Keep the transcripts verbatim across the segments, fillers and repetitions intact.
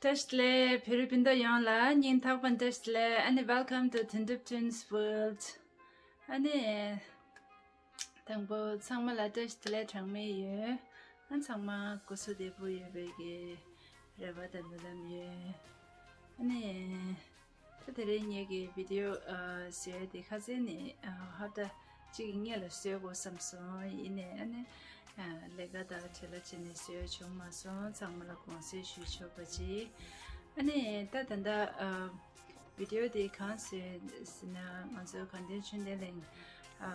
བཀྲ་ཤིས་བདེ་ལེགས། བོད་རིགས་སྤུན་ཟླ་ཡོངས་ལ་སྙིང་ཐག་པ་ནས་བཀྲ་ཤིས་བདེ་ལེགས། ཨ་ནི། Welcome to Tundip Twins World. ཨ་ནི། དང་པོ་ཚང་མ་ལ་བཀྲ་ཤིས་བདེ་ལེགས་གྲངས་མེད་ཡོད། ཨ། ཚང་མ་སྐུ་གཟུགས་བདེ་པོ་ཡོད་པའི་གི་རེ་བ་དང་སྨོན་ལམ་ཡོད། ཨ་ནི། ད་དེ་རིང་ངེད་ཀྱི་བི་ཌི་ཡོ་ཨ་བཟོ་ཡ་དེ་ཁ་སང་ནས་ཨ་ཧབ་ཏ་གཅིག་གི་སྔོན་ལ་བཟོ་དགོས་བསམ་སོང་། ཡིན་ནའི་ཨ་ནི་ཨ་ལས་ཀ་དང་བྲེལ་བ་བྱས་ནས་བཟོ་ཡ་བྱུང་མ་སོང་། ཚང་མ་ལ་དགོངས་སེལ་ཞུ་ཆོག་པ་ཅིག་ཨ་ནི་ད་ད་ལྟ་ཨ་བི་ཌི་ཡོ་དེ་གང་བཟོས་ཟེར་ན། ང་ཚོ་དགའ་ལྡན་ཆོས་ལྡན་གླིང་ཨ་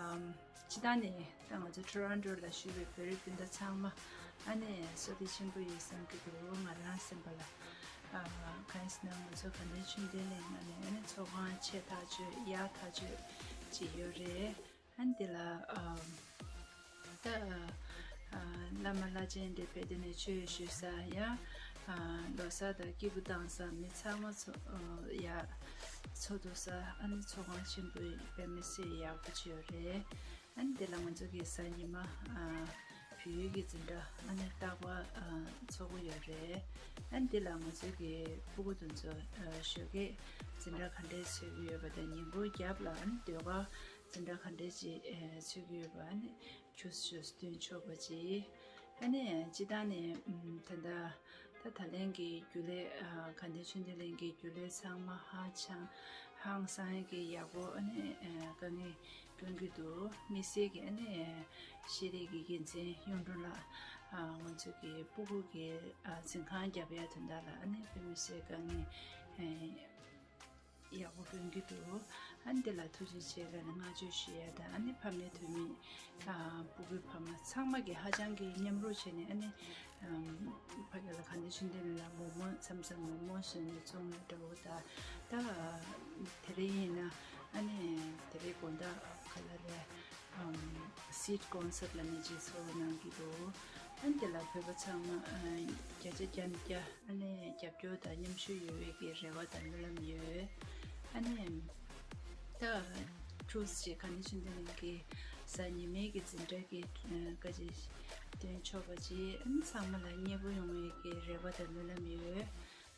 སྤྱིར་བཏང་ནས་ད་ང་ཚོ་ཊོ་རོན་ཊོ་ལ་བཞུགས་པའི་བོད་རིགས་སྤུན་ཟླ་ཚང་མ་ཨ་ནི་བསོད་བདེ་ཆེན་པོ་ཡོད་བསམ་གྱི་འདུག་ང་རང་སེམས་པ་ལ། ཨ་གང་ཡིན་ཟེར་ན། ང་ཚོ་དགའ་ལྡན་ཆོས་ལྡན་གླིང་ནང་ནས་ཨ་ནི་ཚོགས་ཁང་ཆེ་ཐག་ཆོད། ཡག་ཐག་ཆོད་ཅིག་ཡོད་རེད། ཨ་ནི་དེ་ལ་ཨ་ད་ཨ་བླ་མ་བླ་ཆེན་དེ་ཕེབས་དེ་ནས་ཆོས་ཞུ་ས་ཡ། ཨ་ལོ་གསར་དང་སྐྱིད་པོ་བཏང་ས། མི་ཚང་མ་ཚོ་ཨ་ཡ་ཚོགས་འདུ་ས། ཨ་ནི་ཚོགས་ཁང་ཆེན་པོ་དཔེ་མི་སྲིད་ཡག་པོ་ཅིག་ཡོད་རེད། ཨ་ནི་དེ་ལ་ང་ཚོ་གི་གཟའ་ཉི་མ་ཨ་བོད་ཡིག་གི་འཛིན་གྲྭ་ཨ་ནི་རྟག་པར་ཨ་ཚོགས་ཀྱི་ཡོད་རེད། ཨ་ནི་དེ་ལ་ང་ཚོ་གི་སྤུ་གུ་དེ་ཚོ་ཨ་ཞོགས་ཀས་འཛིན་གྲྭ་ག་འདྲས་ཚུགས་ཀྱི་ཡོད་པ་དང་། ཉིན་གུང་རྒྱབ་ལ་ཨ་ནི་ཟློས་གར་འཛིན་གྲྭ་ག་འདྲས་ཅིག་ཨ་ཚུགས་ཀྱི་ཡོད་པ་ཨ་ནི་ཅུས་ཅུས་སྟོན་ཆོག་པ་ཅིག་ཨ་ནི་སྤྱིར་བཏང་ནས་ཨམ་ད་ལྟ་ད་ད་ལན་གྱི་རྒྱུན་ལས་ཨ་དགའ་ལྡན་ཆོས་ལྡན་གླིང་གི་རྒྱུན་ལས་ཚང་མ་ཧ་ཅང་ཧང་སང་གི་ཡག་པོ་ཨ་ནི་ཨ་དཀའ་ངལ་སྤྲོད་ཀྱི་འདུག་དམིགས་བསལ་གྱི་ཨ་ནི་ཤེས་རིག་གི་འགན་འཛིན་གཡུང་དྲུང་ལགས། ཨ་ང་ཚོ་གི་སྤུ་གུ་གི་ཨ་འཛིན་ཁང་རྒྱབ་ཡ་དོན་དག་ལ་ཨ་ནི་དཔེ་མི་སྲིད་དཀའ་ངལ་ཨ་ཡག་པོ་སྤྲོད་ཀྱི་འདུག་ཨ་ནི་དེ་ལ་ཐུགས་རྗེ་ཆེ་ལབ་ནས་བསྔགས་བརྗོད་ཞུ་ཡ་དང་། ཨ་ནི་ཕ་མའི་འཐུས་མི་ཨ་སྤུ་གུའི་ཕ་མ་ཚང་མ་གིས་ཧ་ཅང་གི་མཉམ་རུབ་བྱས་ནས་ཨ་ནི་ཨམ་ཕ་གི་ལ་དགའ་ལྡན་ཆོས་ལྡན་ལ་མོག་མོག་མཚམས་མཚམས་མོག་མོག་བྱས་ནས་བཙོང་ཡ་འདྲ་བོ་དང་། ད་དེ་རིང་ཡིན་ན་ཨ་ནི་དེ་རིང་དགོང་དག་ག་ལ་རེད། ཨམ་སིཌ་ཀོན་སརཊ་ལབ་ནས་ཅིག་ཚོགས་གནང་གི་འདུག་ཨ་ནི་དེ་ལ་བོད་པ་ཚང་མ་ཨ་བརྒྱ་ཆ་བརྒྱ་ནས་བརྒྱ་ཨ་ནི་རྒྱབ་སྐྱོར་དང་མཉམ་ཞུགས་ཡོད་པའི་གི་རེ་བ་དང་སྨོན་ལམ་ཡོད། ཨ་ནི་ད་ཅུས་ཅིག་དགའ་ལྡན་ཆོས་ལྡན་གླིང་གི་གཟའ་ཉི་མའི་གི་འཛིན་གྲྭ་གི་ཨ་བཀའ་ཆོས་སྟོན་ཆོག་པ་ཅིག་ཨ་ནི་ཚང་མ་ལ་མཉེས་པོ་ཡོང་བའི་གི་རེ་བ་དང་སྨོན་ལམ་ཡོད།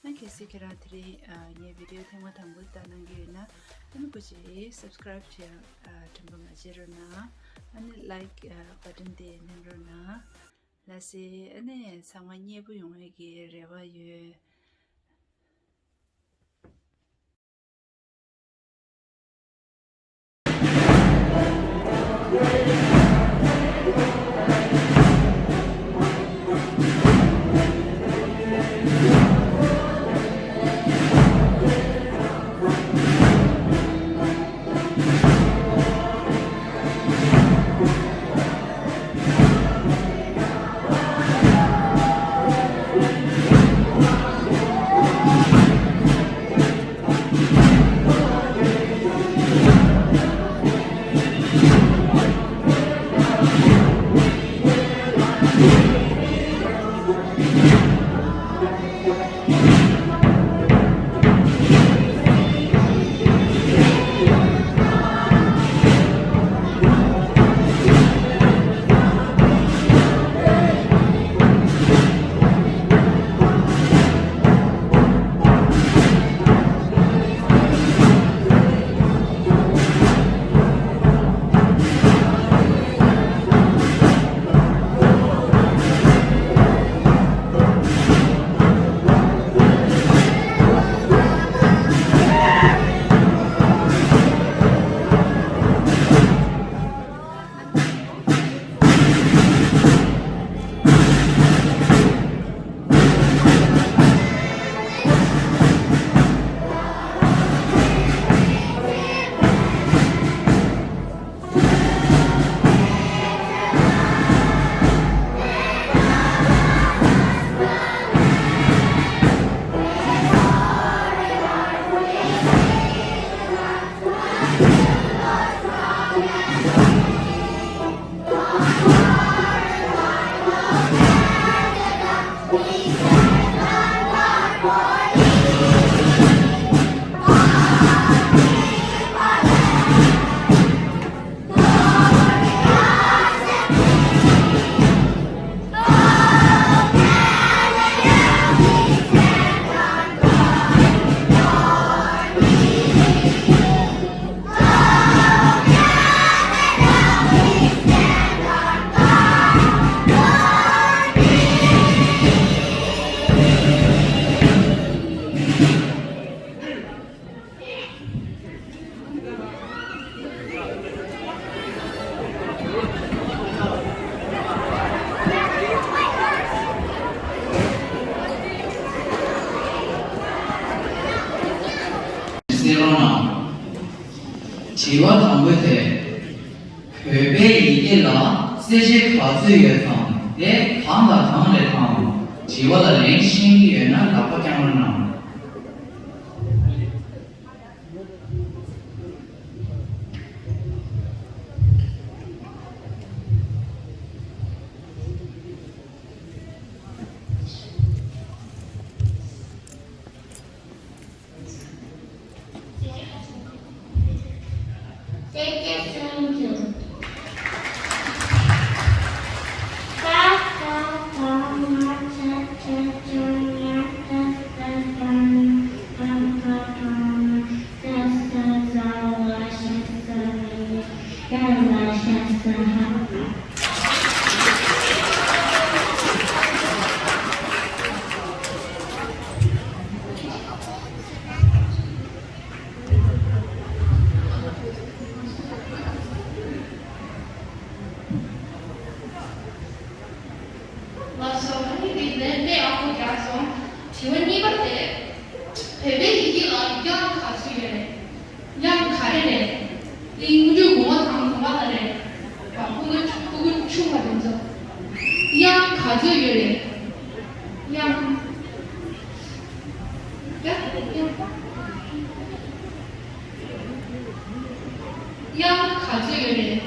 ཨ་གལ་སྲིད་ཁྱེད་རང་དེ་རིང་ཨ་ངའི་བི་ཌི་ཡོ་ཐེངས་མ་དང་པོ་ལྟ་གནང་གི་ཡོད་ན། ཨ་ནི་སྐུ་མཁྱེན་སབ་སི་ཀ་རའིབ་བྱེད་ཨ་དྲན་པ་མ་བརྗེད་རོགས་གནང་། ཨ་ནི་ལའིཀ་ཨ་བ་ཊན་དེ་མནན་རོགས་གནང་། ལགས་སེ། ཨ་ནི་ཚང་མ་མཉེས་པོ་ཡོང་བའི་གི་རེ་བ་ཡོད། གནང་། དྲི་བ་དང་པོ་དེ། བོད་པའི་ཡི་གེ་ལ་གསལ་བྱེད་ག་ཚོད་ཡོད་དམ། དེ་གང་དང་གང་རེད་དམ། དྲི་བ་ལ་ལན་ཤེས་ཀྱི་ཡོད་ན་ལག་པ་བརྐྱངས་རོགས་གནང་། ལགས་སོ། ཨ་ནི་འདི་ལན་དཔེ་ཡག་པོ་རྒྱག་སོང་། དྲི་བ་གཉིས་པ་དེ། བོད་པའི་ཡི་གེ་ལ་དབྱངས་ག་ཚོད་ཡོད་རེད། དབྱངས་ག་རེ་རེད། འདི་དངོས་འབྲེལ་ངོ་མ་དང་ངོ་མ་ལ་རེད། ཕྲུ་གུ་ཕྲུ་གུ་ཆུང་བ་དེ་ཚོ། དབྱངས་ག་ཚོད་ཡོད་རེད། དབྱངས། ཡ། དབྱངས། དབྱངས་ག་ཚོད་ཡོད་རེད།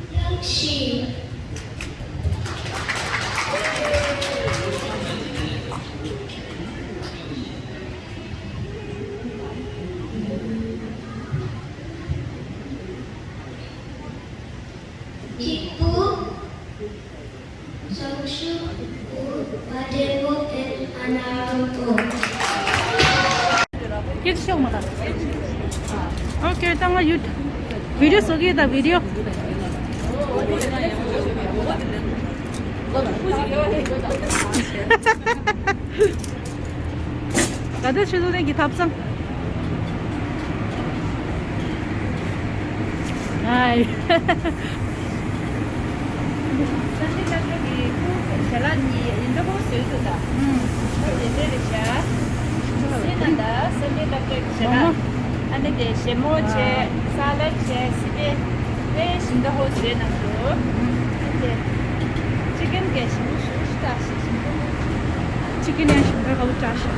དབྱངས་བཞི། གཅིག་པུ། སྐད་ཤོག་མ་ལ། ཨོ་ཀེ། ད་ང་ཡུ་བི་ཌི་ཡོ་བཟོ་གི་ཡོད། ད་བི་ཌི་ཡོ། ག་དུས་ཆུ་ཚོད་ལྡན་གྱི་ཐབ་ཚང་། ཨའི། སན་ཌེ་སློབ་གྲྭ་གི་སྐུ་ཞལ་ལག་གཉིས་ཡིན་འགྲོ་བོ་བཟོས་འདུག་ད། ཨུམ། ཨོ་དེ་འདྲ་རེད་ཤག་སི་ན་ད་སན་ཌེ་སློབ་གྲྭ་གི་ཞལ་ལག་ཨ་ནི་དེ་ཞལ་མོ་བྱས། ས་ལད་བྱས། སི་པན་དཔེ་ཞིམ་འདྲ་བོ་བཟོས་གནང་འདུག་ཨ་ནི་དེ་ཅི་ཀན་གས་ཞིམ་པོ་ཞེ་དྲག་ཞིག་ཞིམ་པོ། ཅི་ཀན་ཡང་ཞིམ་པོ་ཧ་ལས་དྲག་ཤག་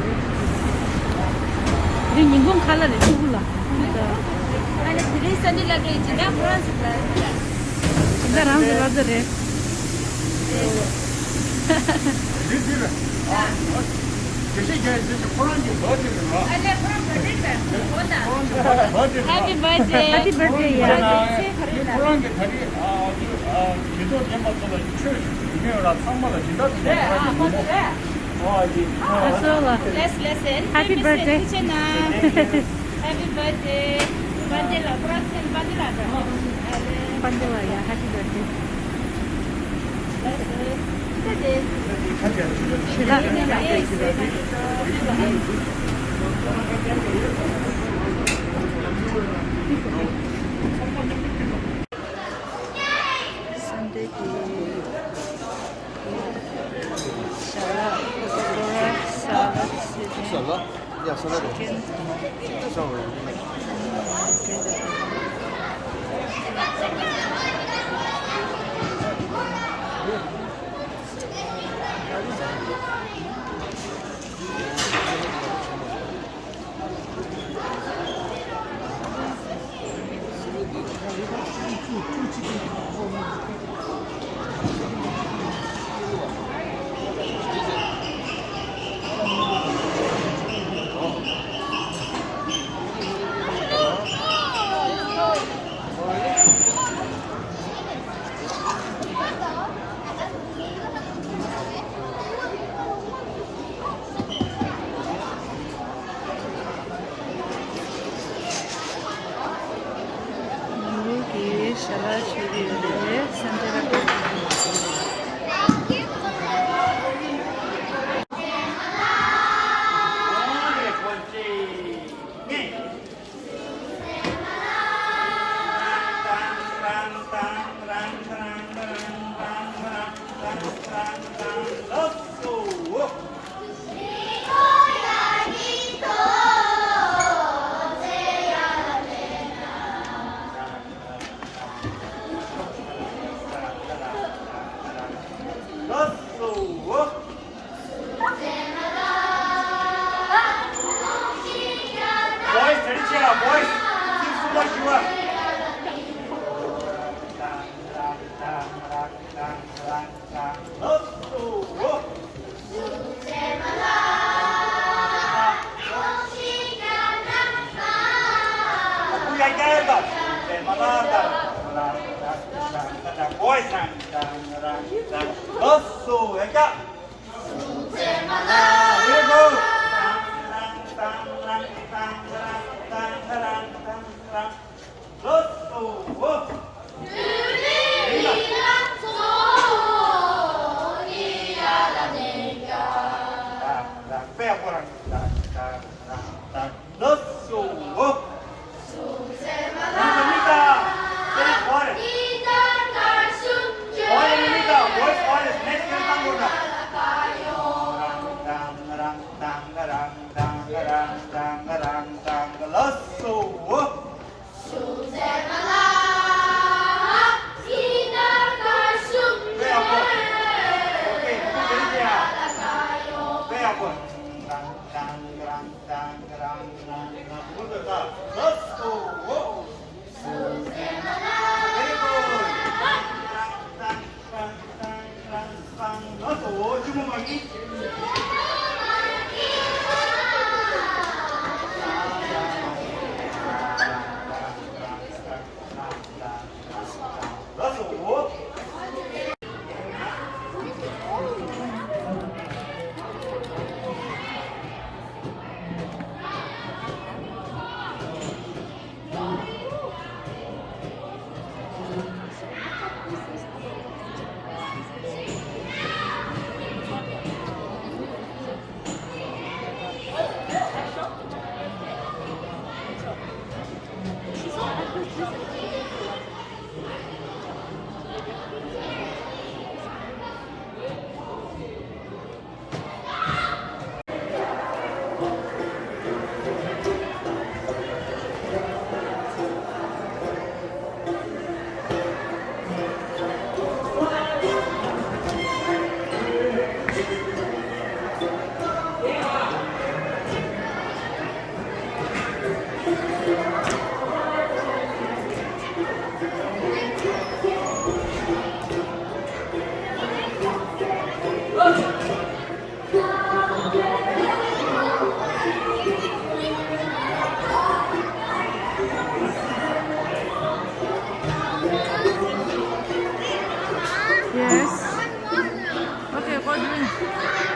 འདི་ཉིན་གུང་ཁ་ལག་རེད། ཕྲུ་གུ་ལ། ཨ་ནི་དེ་རིང་སན་ཌེ་སློབ་གྲྭ་ཡིན་ན་ཁོ་རང་ཚོ་ལ་རེད། ད་རང་གི་ལག་རྩལ་རེད། འདི་འདི་རེད། ཨ། དེ་ཤེས་རྒྱ་ཡི་ཁོ་རང་གི་བར་ཐི་རེད་ར། ཨ་ལས་ཁོ་རང་བར་ཐི་རེད། ཁོ་ན། ཁོ་རང་གི་བར་ཐི་རེད། Happy birthday. Happy birthday. ཡ། ཁོ་རང་གི་ད་རེས་ཨ་ཨ་དགེ་ཐོག་རྒན་པ་ཚོ་ལ་ཆོས་ཞུ་ཡོད་ར། ཚང་མ་ལ་སྦྱིན་བདག་ཞུ་ར། ཨ་ཁོ་རེད། ཨ་ཡི། ཨ་སོ་ལ། Bless, bless and happy birthday. Happy birthday. Birthday ལ་ཁོ་རང་ཚོ་བར་ཐི་ལ་འགྲོ། བར་ཐི་ལ་ཡ། Happy birthday. སན་ཌེ་གི་ཞལ་ལག་པ་ཀོ་ར་ས་ལད་སི་པན། ཡ་ས་ལད་རེད། ཅི་ཀན། ཅི་ཀན་ས་ལད་རེད། ཉིན་གུང་གི་ཞལ་ལག་མཆོད་ཀྱི་ཡོད་རེད། སན་ཌེ་ལ། Yes. Okay, what do you mean?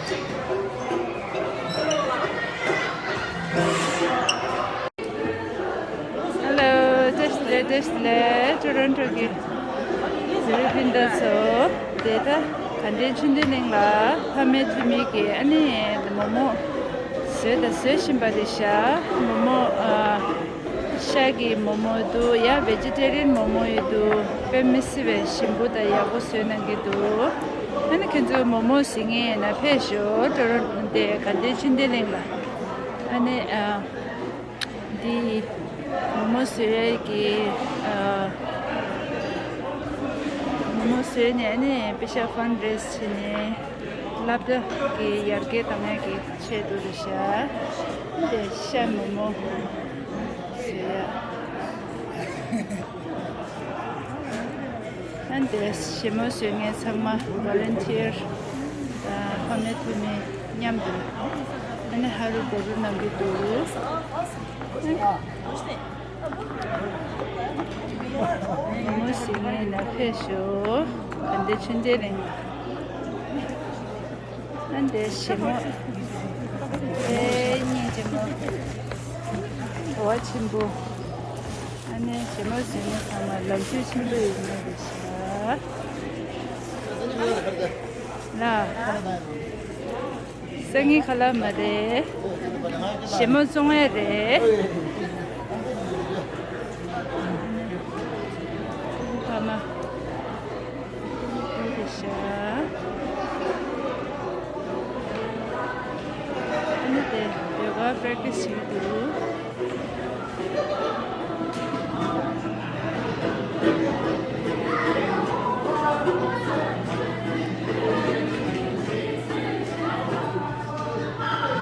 Hello, བཀྲ་ཤིས་བདེ་ལེགས། བཀྲ་ཤིས་བདེ་ལེགས། ཊོ་རོན་ཊོ་གི་བོད་རིགས་སྤུན་ཟླ་ཚོ། དེ་ད་དགའ་ལྡན་ཆོས་ལྡན་གླིང་ལ་ཕ་མེས་ཐུ་མི་གིས་ཨ་ནི་མོག་མོག་བཟོས་དང་བཟོ་བཞིན་པ་རེད་ཤག་མོག་མོག་ཨ། ཤ་གི་མོག་མོག་འདུག་ཡ། བེ་ཇི་ཊེ་རི་ཡན་མོག་མོག་ཡོད་འདུག་དཔེ་མི་སྲིད་པའི་ཞིམ་པོ་དང་ཡག་པོ་བཟོས་གནང་གི་འདུག་ཨ་ནི་ཁྱེད་ཚོ་མོག་མོག་ཟ་མཁན་ཡིན་ན་ཕེབས་ཤོག་ཊོ་རོན་ཊོ་དེ་དགའ་ལྡན་ཆོས་ལྡན་གླིང་ལ། ཨ་ནི་ཨ། འདི་མོག་མོག་བཟོ་ཡས་ཀྱི་ཨ། མོག་མོག་བཟོས་ནས་ཨ་ནི་པེ་ཤ་ཕན་རེ་སི་བྱས་ནས་སློབ་གྲྭ་གི་ཡར་རྒྱས་གཏོང་ཡས་ཀྱི་ཆེད་དུ་རེད་ཤག་དེ་ཤ་མོག་མོག་བཟོ་ཡ། ཨ་ནི་དེ་ཞལ་མོ་བཟོ་མཁན་ཚང་མ་ཝོ་ལན་ཊི་ཡར་དང་ཕ་མེས་ཐུ་མི་མཉམ་དུ་ཨ་ནི་ཧ་རུ་བ་རུ་གནང་གི་འདུག་མོག་མོག་ཟ་མཁན་ཡིན་ན་ཕེབས་ཤོག་དགའ་ལྡན་ཆོས་ལྡན་གླིང་ལ། ཨ་ནི་དེ་ཞལ་མོ། ཨེ་སྙིང་རྗེ་མོ། གྲོགས་པོ་ཆེན་པོ། ཨ་ནི་ཞལ་མོ་ཟ་མཁན་ཚང་མ་ལམ་རྒྱུས་ཆེན་པོ་ཡོད་མཁན་རེད་ཤག་ལ། སང་ཉིན་ཁ་ལག་མ་རེད། ཞལ་མོ་བཙོང་ཡས་རེད། ཕ་མ། འདི་རེད་ཤག་ཨ་ནི་དེ་ཡོ་ག་པེ་རེག་ཊི་སི་བྱེད་ཀྱི་འདུག